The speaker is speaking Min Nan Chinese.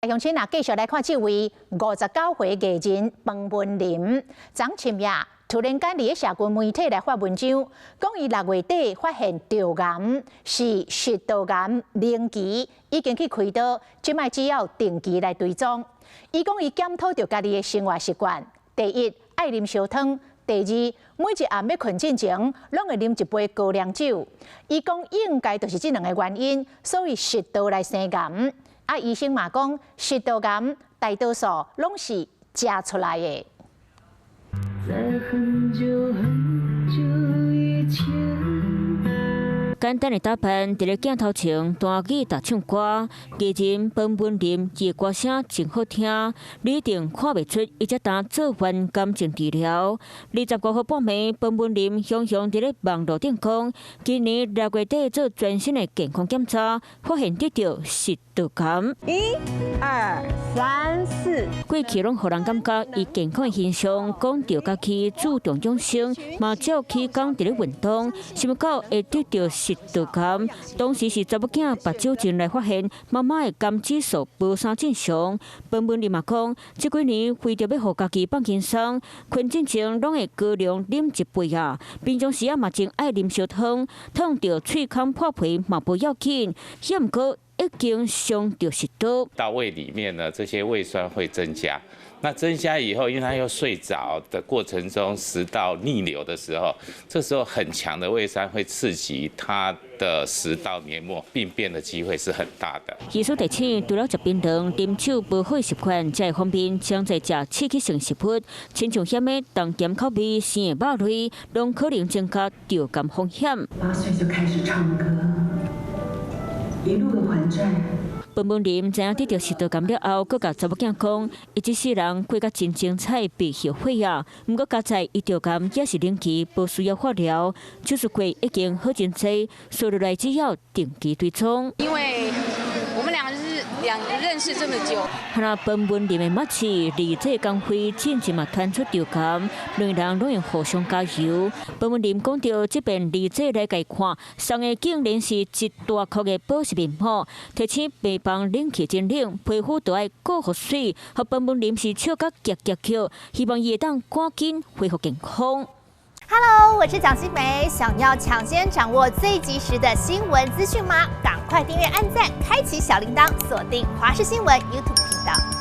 鄉親啊，繼續來看這位59歲藝人彭文林，昨深夜突然間佇咧社群媒體來發文章，講伊6月底發現腸癌是食道癌零期，已經去開刀，這擺只要定期來追蹤。伊講伊檢討著家己的生活習慣，第一愛啉燒湯，第二每一暗欲睏進前，攏會啉一杯高粱酒。伊講應該就是這兩个原因，所以食道來生癌。啊，醫生嘛講，食道癌大多數攏是食出來的。在很久很久以前。簡單的打扮，佇咧鏡頭前彈吉他唱歌，藝人彭文林伊的歌聲真好聽，你一定看袂出伊才當做完癌症治療。25號半暝，彭文林雄雄佇咧網路頂講，今年6月底做全身的健康檢查，發現得著食道癌。一、二、三、四。過去攏予人感覺伊健康的形象，講著家己注重養生，嘛照起工佇咧運動，想欲到會得著食道癌，當時是查某囝目睭前來發現媽媽的肝指數無啥正常。彭文林嘛講，這幾年為著欲予家己放輕鬆，睏進前攏會高粱啉一杯啊。平常時啊嘛真愛啉燒湯，燙著喙空破皮嘛無要緊，抑毋過已經傷著食道。到胃裡面呢，這些胃酸會增加。那增加以後，因為他又睡着的過程中，食道逆流的時候，這時候很強的胃酸會刺激他的食道黏膜病變的機會是很大的。醫師提醒，除了食檳榔、啉酒無好習慣，這方面潛在食刺激性食物，親像鹹的重鹹口味、生的肉類，攏可能增加腸癌風險。 8歲就開始唱歌，一路的還債。彭文林知影得著食道癌了後，閣共查某囝講，伊這世人過甲真精彩，袂後悔啊。毋過佳哉伊著癌也是零期，無需要化療，手術過已經好真濟，所以來只要定期追蹤。因為我們兩個是兩認識這麼久。哈那彭文林的默契，李濟江輝進前嘛傳出著癌，兩人攏會互相加油。彭文林講著，這遍李濟來共看，送的竟然是一大箍的保濕面膜，提醒病房冷氣真冷，皮膚都愛顧予媠。予彭文林是笑甲夾夾叫，希望伊會當趕緊恢復健康。 Hello，我是蔣新梅，想要搶先掌握最及時的新聞資訊嗎？趕快訂閱、按讚、開啟小鈴鐺，鎖定華視新聞 YouTube 頻道。